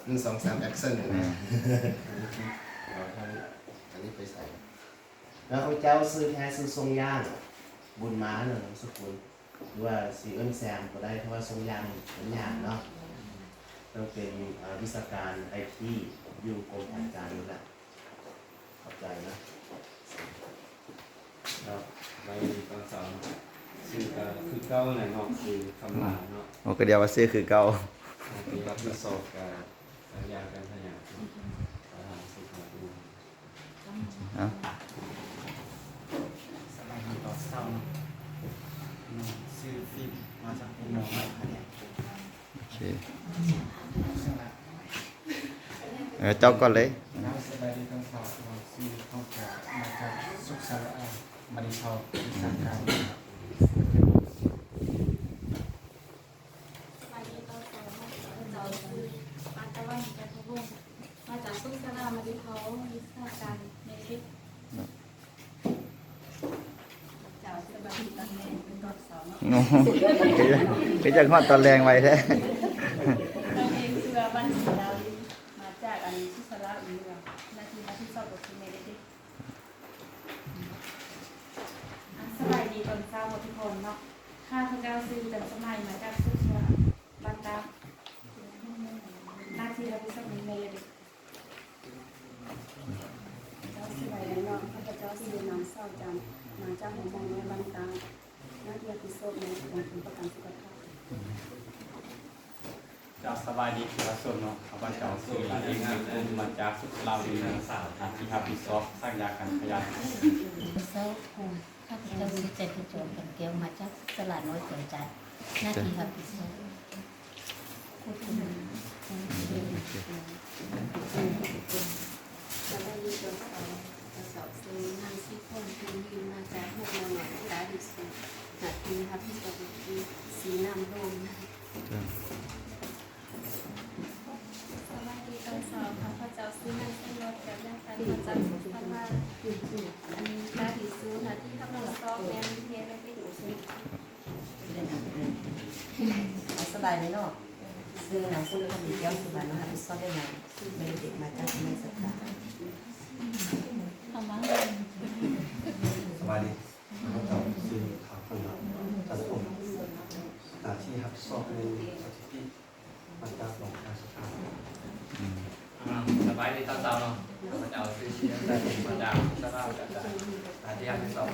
ໜຶ່ງ ສອງ ສາມ ແອັກຊັນ ເອີ ເອົາທາງ ອັນນີ້ໄປໃສ່ ແລ້ວຂອງເຈົ້າຊື່ແທ້ຊື່ຊົງຢ່າງ ບຸນມາເນາະ ນາມສະກຸນ ຫຼືວ່າຊິເອີ້ນແຊມກໍໄດ້ ເພາະວ່າຊົງຢ່າງມັນຍາກເນາະ ຕ້ອງເປັນ ເອີ ວິຊາການໄອທີ ຢູ່ກົມການຈ້າງນີ້ແຫຼະ. ຂອບໃຈນະ ເນາະ ໄວ້ຕອນເຊົ້າເນາະ ຊື່ກໍຄືເກົ່າແຫຼະເນາະ ຊື່ຄຳຫຼາເນາະ ໂອ້ ກໍດຽວວ່າຊື່ຄືເກົ່າ ທີ່ຮັບຜິດຊອບກະສັນຍາການພະຍາເນາະ ປະທານສຸດຍອດ ເອົ້າ ສະບາຍດີຕອນເຊົ້າເນາະ ຊື່ຟິບ ມາຈາກໂຮງໝໍ ພະແນກ ໂອເຄ ເອີ ເຈົ້າກ່ອນເລີຍ ສະບາຍດີຕອນເຊົ້າ ຊື່ທອງແກ້ວ ມາຈາກສຸກສາລາ ມະນີທອງ ວິຊາການ ສະບາຍດີຕອນເຊົ້າ ຂ້າພະເຈົ້າຊື່ປານຕາວັນ ຈັນທະວົງ ມາຈາກສຸກສາລາ ມະນີທອງ ວິຊາການເມດິກ ເຈົ້າ ສະບາຍດີຕອນແລງ ເປັນຕອນເຊົ້າເນາະ ໂອ້ໂຫ ຄືຈະຮອດຕອນແລງໄວແທ້ ຕົນເອງຊື່ວ່າ ວັນສີດາວດີ ມາຈາກ ອັນ ສຸສາລາ ອຸເມືອງ ໜ້າທີ່ຮັບຜິດຊອບກໍຄືແມ່ເດັກ ອ່າ ສະບາຍດີຕອນເຊົ້າທຸກຄົນເນາະ ຂ້າພະເຈົ້າຊື່ ຈັນສະໄໝ ມາຈາກສຸສາລາ ບ້ານຕາ ໜ້າທີ່ຮັບຜິດຊອບແມ່ເດັກ ເຈົ້າ ສະບາຍດີເນາະ ຂ້າພະເຈົ້າຊື່ ນາງສາວຈັນ ມາຈາກໂຮງໝໍນ້ອຍບ້ານຕາ ໜ້າທີ່ຮັບຜິດຊອບແມ່ຂອງກົມປະກັນສຸຂະພາບ. ເຈົ້າ ສະບາຍດີປະຊາຊົນເນາະ ຂ້າພະເຈົ້າຊື່ ລາເອງ ມາຈາກສຸກສາລາ ໜ້າທີ່ຮັບຜິດຊອບສັນຍາການພະຍານ. ເຈົ້າ ຂ້າພະເຈົ້າຊື່ ໃຈບຸນຈອມ ຈັນແກ້ວ ມາຈາກສາລານ້ອຍ ຈອມຈັນ ໜ້າທີ່ຮັບຜິດຊອບ ສະບາຍດີຕອນເຊົ້າ ຂ້າພະເຈົ້າຊື່ ນາງສີພອນ ພູນວິນ ມາຈາກໂຮງໝໍນ້ອຍ ຕາດີສູ ໜ້າທີ່ຮັບຜິດຊອບຄືສີນ້ຳລົງ. ສະບາຍດີຕອນເຊົ້າ ຂ້າພະເຈົ້າຊື່ ນາງ ແສງນວນ ແກ້ວຍາງຈັນ ມາຈາກສຸກສາລາ ອັນ ຕາດີສູ ໜ້າທີ່ຮັບຜິດຊອບແມ່ນແມ່ເດັກ. ສະບາຍດີເນາະ ຊື່ນາງ ສຸລິຄຳ ແກ້ວສຸວັນ ຮັບຜິດຊອບດ້ວຍງານແມ່ເດັກ ມາຈາກສະໄໝສັດທາ. ສະບາຍດີ ຂ້າພະເຈົ້າຊື່ ທ້າວ ພັນລາ ຈັນພົງ ໜ້າທີ່ຮັບຜິດຊອບແມ່ນສະຖິຕິ ມາຈາກໂຮງການສະຖານ. ອ່າ ສະບາຍດີຕອນເຊົ້າເນາະ ຂ້າພະເຈົ້າຊື່ ຊິນນະໄຊ ມາຈາກສາລາ ໜ້າທີ່ຮັບຜິດຊອບ